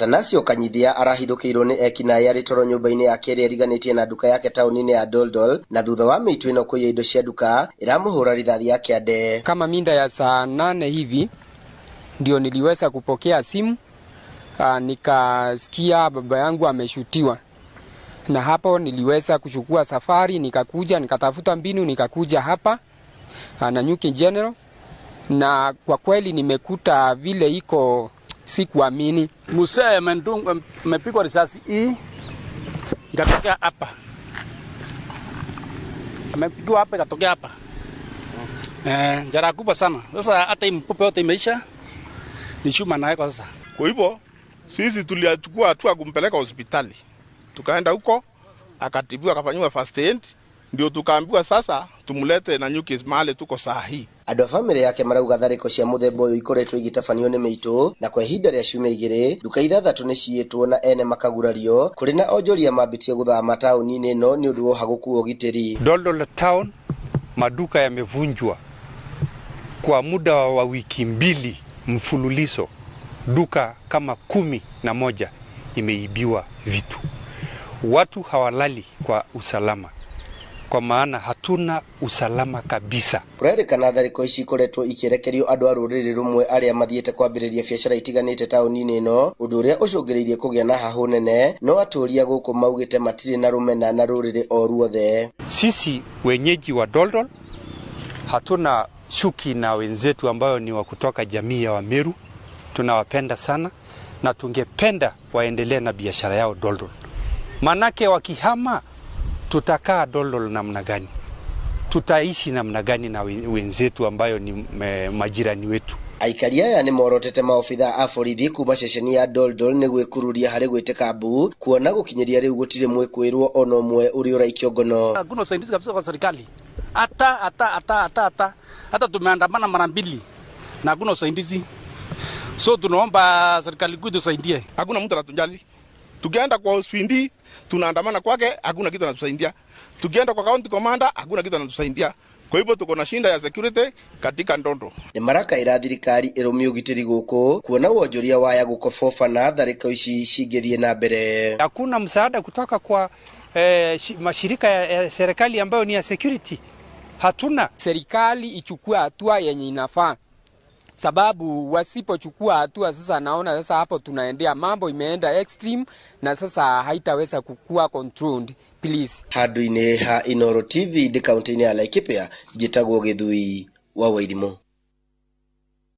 Atanasio Kanyithia arahithũkĩirwo nĩ ekinaĩ arĩ toro nyũmba-inĩ yake ĩrĩa ĩriganĩtie na nduka yake taũni-inĩ ya Doldol, na thutha wa mĩitũ ĩno kũiya indo cia nduka ĩramũhũra rithathi ya kĩande. Kama mida ya saa 8 hivi ndio niliweza kupokea simu, nikasikia baba yangu ameshutiwa, na hapo niliweza kuchukua safari nikakuja, nikatafuta mbinu nikakuja hapa Nanyuki General, na kwa kweli nimekuta vile iko, sikuamini. Mzee amepigwa risasi hii ikatokea hapa, amepigwa hapa ikatokea hapa. Jeraha kubwa sana. Sasa hata hii mfupa yote imeisha, ni chuma naye kwa sasa. Kwa hivyo sisi tulichukua hatua kumpeleka hospitali, tukaenda huko akatibiwa, akafanyiwa first aid, ndio tukaambiwa sasa tumlete Nanyuki mahali tuko saa hii. Andũ a bamĩrĩ yake marauga tharĩko cia mũthemba ũyũ ikoretwo igĩtabanio nĩ mĩitũ, na kwa ihinda rĩa ciumia 2 nduka 6 nĩ ciĩtwo na ene makagurario. Kũrĩ na onjoria mambĩtie gũthama taũni-inĩ ĩno nĩ ũndũ wa ũhagũku wa ũgitĩri. Doldol town maduka yamevunjwa kwa muda wa wiki 2 mfululizo, duka kama 11 imeibiwa vitu. Watu hawalali kwa usalama, kwa maana hatuna usalama kabisa. Kũrerĩkana tharĩko ici ikoretwo ikĩrekerio andũ a rũrĩrĩ rũmwe arĩa mathiĩte kwambĩrĩria biacara itiganĩte taũni-inĩ ĩno, ũndũ ũrĩa ũcũngĩrĩirie kũgĩa na hahũ nene, no atũria gũkũ maugĩte matirĩ na rũmena na rũrĩrĩ o ruothe. Sisi wenyeji wa Doldol hatuna chuki na wenzetu ambayo ni wa kutoka jamii ya Wameru, tunawapenda sana na tungependa waendelee na biashara yao Doldol. Manake wakihama tutakaa Doldol namna gani? Tutaishi namna gani na wenzetu ambayo ni majirani wetu? Aikari aya nĩ morotete maobitha a borithi kuma ceceni ya Doldol nĩ gwĩkururia harĩ gwĩtĩka mbu, kuona gũkinyĩria rĩu gũtirĩ mwĩkwĩrwo ona ũmwe ũrĩa ũraikio ngono. Hakuna usaidizi kabisa kwa serikali. Hata hata hata hata hata hata tumeandamana mara 2 na hakuna usaidizi. So tunaomba serikali kuu itusaidie. Hakuna mtu anatujali. Tukienda kwa hospitali tunaandamana kwake, hakuna kitu anatusaidia. Tukienda kwa county commander hakuna kitu anatusaidia. Kwa hivyo tuko na shinda ya security katika Ndondo. Nĩ marakaĩra thirikari ĩrũmie ũgitĩri gũkũ, kuona wonjoria waya gũkoboba na tharĩko ici cingĩthiĩ na mbere. Hakuna msaada kutoka kwa mashirika ya serikali ambayo ni ya security. Hatuna. Serikali ichukue hatua yenye inafaa, sababu wasipochukua hatua sasa naona sasa hapo tunaendea mambo imeenda extreme na sasa haitaweza kukua controlled. Please. Handũ-inĩ ha Inooro TV ndĩ kaunti-inĩ ya Laikipia, njĩtagwo Gĩthui wa Wairimũ.